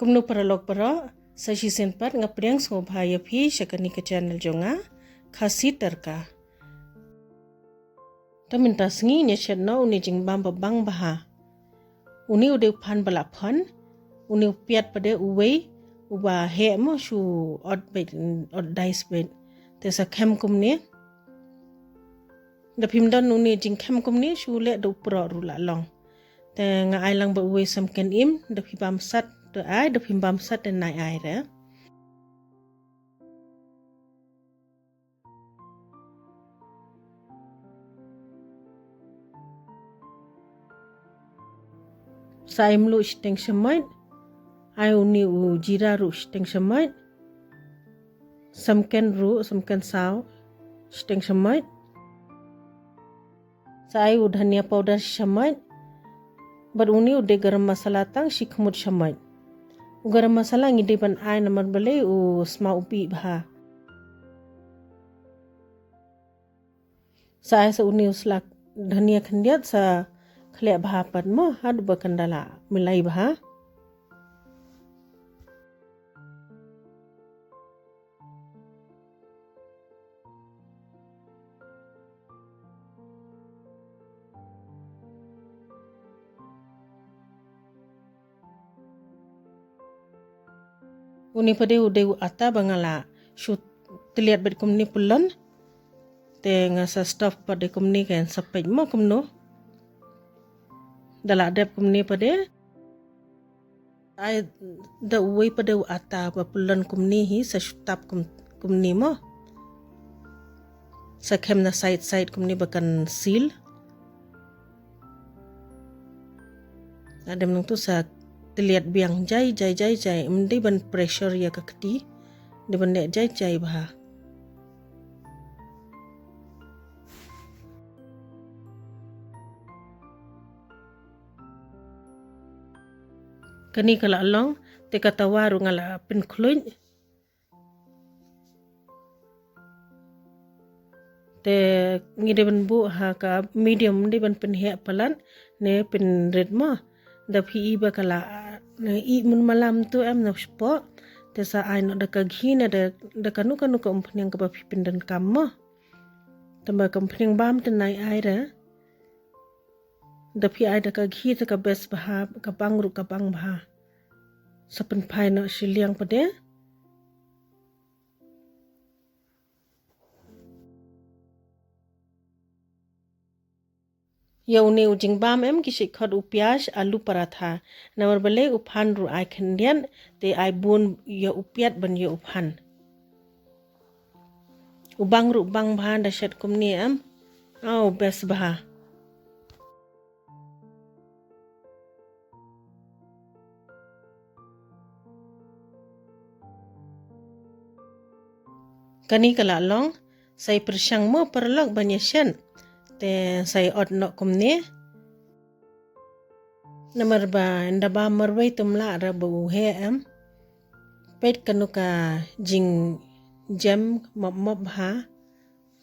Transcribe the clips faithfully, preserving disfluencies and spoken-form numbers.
Kumno paralok baroh, sa shisien pat nga pdiang sngewbha ïa phi sha kane ka channel jong nga, Khasi Tadka. Te mynta sngi ngin ïa shet noh une u jingbam ba bang bha. Une u dei u phan ba la phon, une u piat pat u dei uwei uba heh mo, shu ot beit, ot dais beit. Te sa khem kumne. Da phim don une u jingkhem kumne, shu leh da u proh ruh la long. Te nga ai lang bad uwei samken im, da phi bam sat te ai, da phim bam sat te nai ai re. Sa ai mluh shiteng shamoit, ai une u jira ruh shiteng shamoit, samken ruh, samken saw shiteng shamoit. Sa ai u dhania powder shi shamoit. Bad une u dei garam masala tang shi khmut shamoit. U garam masala ngi dei ban ai namar balei u sma u bih bha. Sa ai sa une u slak dhania khyndiat sa khleh bha pat mo, haduh ba kan da la milai bha. Une pat u dei u ata ba nga la shu tylliat beit kumne pyllun. Te nga sa stuff pat de kumne, kan sa peit mo kumno. Da la dep kumne pat de. Ai da uwei pat de u ata ba pyllun kumne hi, sa shu tap kum, kumne mo. Sa khem na side side kumne ba kan seal. Hadien nangtu sa tylliat biang jai jai jai jai, ym dei ban pressure ïa ka kti, dei ban leh jai jai bha. Kane ka la long, te ka tawa ruh nga la pynkhluit. Te ngi dei ban buh ha ka medium, dei ban pynheh palat ne pynrit mo. Da phi i ba ka la, ne i mun malam tu em na spot. Te sa ai noh da ka ghee ne da, da kano kano ka umphniang kaba phi pyndonkam mo. Tangba ka umphniang bam te nai ai re. Da phi ai da ka ghee te ka best bha, ka bang ruh ka bang bha. Sa pynphai noh shiliang pat de. Ïa une u jingbam em ki shait khot u pyaj alu paratha. Namar balei u phan ruh ai khyndiat, te ai bun ïa u piat ban ïa u phan. U bang ruh bang bha da shet kumne em. Oh, best bha. Kane ka la long, sa i pyrshang mo paralok ban ïa shet. Te sa i ot noh kumne. Namar ba ynda bam marwei te ym lah re ba u heh em. Peit kano ka jingjem mop mop bha.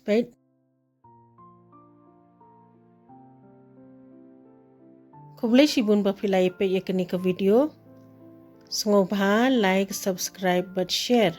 Peit. Khublei shibun ba phi la ïa peit ïa kane ka video. Sngewbha like, subscribe bad share.